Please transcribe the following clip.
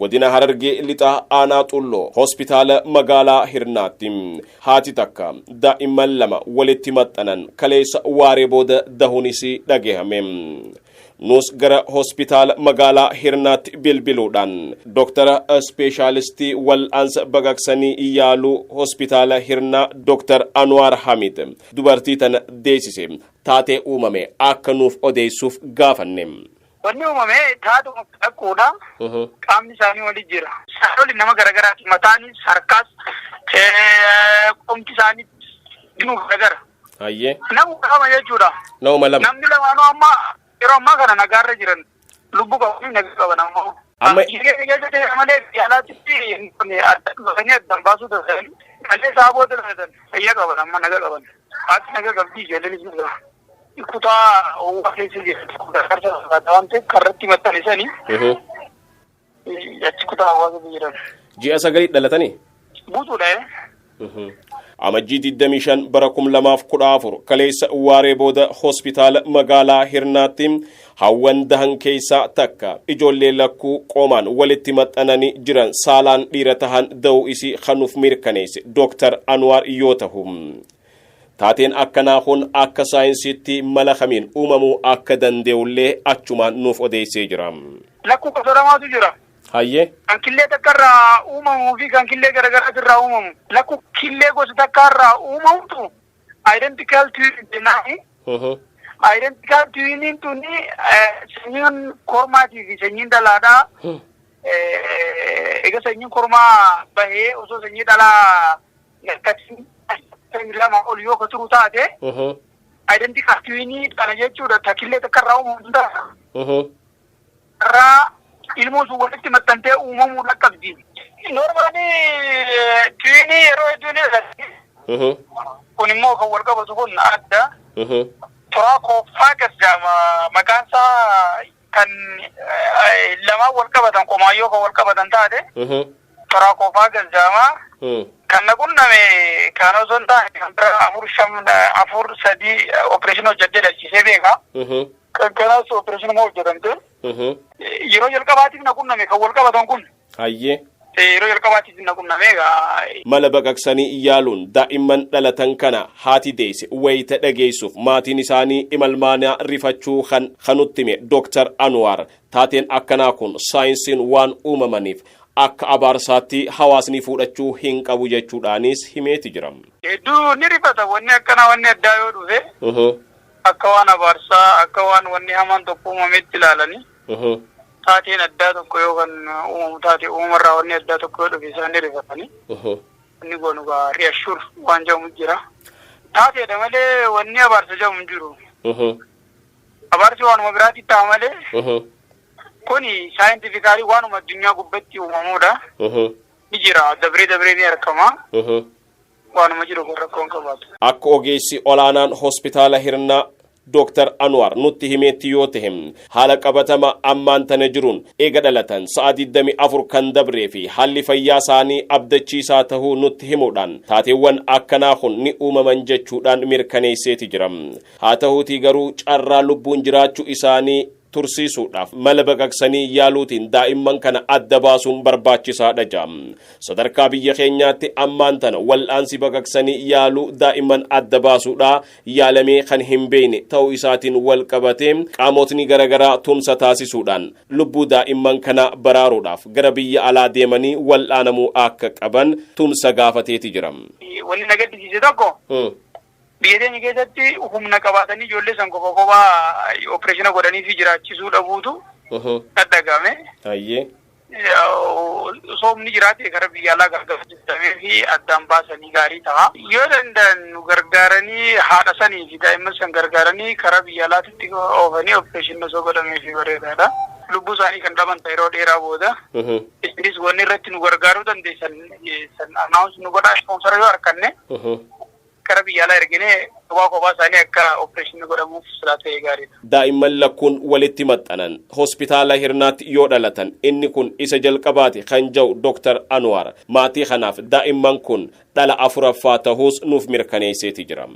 Godina Harargee Lixaa, Aanaa Xulloo, hospitaala magaalaa Hirnaatti haati takka daa'imman lama walitti maxxanan kaleessa waaree booda dahuunis dhagahame. Nus gara hospitaala magaalaa Hirnaatti bilbiluudhaan dooktara ispeeshaalistii wal'aansa baqaqsanii yaaluu hospitaala Hirnaa, Dooktar Anwaar Hamid, dubartii tana deessise taatee uumame akka nuuf odeessuuf gaafanne. Wanni uumame taatuma dhaqquudha. Qaamni isaanii wali jira. Isaan oli nama garagaraati. Mataanis, harkaas, qomti isaanii dinuu garagara. Nama lama jechuudha. Nama lama. Namni lamaanuu amma yeroo ammaa kana nagaarra jiran, lubbuu qabanii, nagaa qaban ammoo. Amma Biyya keessa ta'e malee biyya alaatti adda dhufanii addaan baasuu danda'an. Malee isaa booda dhalatan fayyaa qaban, amma nagaa qaban. Haati nagaa qabdi, ijoolleenis nagaa. Kutaa ho'aa keessa jiru gargaarsa barbaada waan ta'eef karratti maxxanisanii achi kutaa ho'aa keessa jiran. Ji'a 9 dhalatanii? Guutuudha. Amajjii 25 bara 2014 kaleessa waaree booda hospitaala magaalaa Hirnaatti hawwan dahan keessaa takka ijoollee lakkuu qoomaan walitti maxxananii jiran saalaan dhiira tahan da'uu isii kanuuf mirkaneesse Dooktar Anwaar yoo tahu, taateen akkanaa kun akka saayinsiitti mala kamiin uumamuu akka danda'ullee achumaan nuuf odeessee jira. Lakkuu gosa lamaatu jira. Kan killee takka irraa uumamuu fi kan killee garagaraas irraa uumamu. Lakkuu killee gosa takka irraa uumamutu identical twin jennaani. Identical twiniin tuni sanyiin kormaatii fi sanyiin dhalaadhaa. Egaa sanyiin kormaa bahee osoo sanyii dhalaa 2 ol yoo ka turu taate, identical twinii kana jechuudha, ta killee takka irraa uumamu ta'a. Irraa ilmoon sun walitti maxxantee uumamuu qabdi. Normally twinii yeroo hedduu ni dhalatti. Kun immoo kan wal qabatu kun adda. Thoracopagus jedhama. Maqaan isaa kan lamaan wal qabatan, qomaayyoo kan wal qabatan taate thoracopagus jedhama. Kan na qunname kan osoo hin taane kan bira afur, shan, afur, sadii opereeshinii hojjedhee dhalchisee beeka. Kan kanaas opereeshinii hojjetamte. Yeroo jalqabaatiif na qunname kan wal qabatan kun. Yeroo jalqabaatiif na qunname egaa. Mala baqaqsanii yaaluun daa'imman dhalatan kana haati deesse wayita dhageessuuf maatiin isaanii imalmaanaa rifachuu kan kanutti hime Dooktar Anwaar, taateen akkanaa kun saayinsiin waan uumamaniif akka abaarsaatti hawaasni fudhachuu hin qabu jechuudhaanis himeeti jira. Hedduu ni rifata. Wanni akkanaa, wanni addaa yoo dhufe, akka waan abaarsaa, akka waan wanni hamaan tokko uumametti ilaalanii. Taateen addaa tokko yoo kan uumamu taate, uumamarraa wanni addaa tokko yoo dhufe, isaan ni rifatanii. Inni goonu gaa reassure waan jedhamu jira. Taateedha malee wanni abaarsa jedhamu hin jiru. Abaarsi waanuma biraatti ta'a malee kuni scientifically waanuma addunyaa gubbatti uumamuudha. Ni jira, dabree dabree ni argama. Waanuma jiru kun rakkoon qabaatu. Akka ogeessi olaanaan hospitaala Hirnaa Dooktar Anwar nutti himeetti yoo ta'e, haala qabatama ammaan tana jiruun eega dhalatan sa'a 24 kan dabree fi haalli fayyaa isaanii abdachiisaa tahuu nutti himuudhaan, taateewwan akkanaa kun ni uumaman jechuudhaan mirkaneesseeti jira. Haa ta'uutii garuu carraa lubbuun jiraachuu isaanii tursiisuudhaaf mala baqaqsanii yaaluutiin daa'imman kana adda baasuun barbaachisaadha jedha. Sadarkaa biyya keenyaatti ammaan tana wal'aansi baqaqsanii yaaluu daa'imman adda baasuudha yaalamee kan hin beekne ta'uu isaatiin wal qabatee, qaamotni garaagaraa tumsa taasisuudhaan lubbuu daa'imman kana baraaruudhaaf gara biyya alaa deemanii wal'aanamuu akka qaban tumsa gaafateeti jira. Wanni na gaddisiise tokko, biyya keenya keessatti humna qabaatanii ijoollee san qofa kophaa opereeshina godhanii fi jiraachisuu dhabuutu dhagahame. Osoo humni jiraate gara biyya alaa gargaaruu fi addaan baasanii gaarii ta'a. Yoo danda'an nu gargaaranii, haadha sanii fi daa'imman san gargaaranii, karaa biyya alaatitti oofanii opereeshinii osoo godhamee fi bareedaadha. Lubbuu isaanii kan dhaban yeroo dheeraa booda. Isinis wanni irratti nu gargaaruu dandeessan san announce nu godhaa, sponsor yoo harkanne gara biyya alaa erginee kophaa kophaa isaanii akka opereeshinii godhamuuf silaa ta'e gaariidha. Daa'imman lakkuun walitti maxxanan hospitaala Hirnaatti yoo dhalatan inni kun isa jalqabaati kan jedhu Dooktar Anwaar, maatii kanaaf daa'imman kun dhala afuraffaa ta'uus nuuf mirkaneesseeti jira.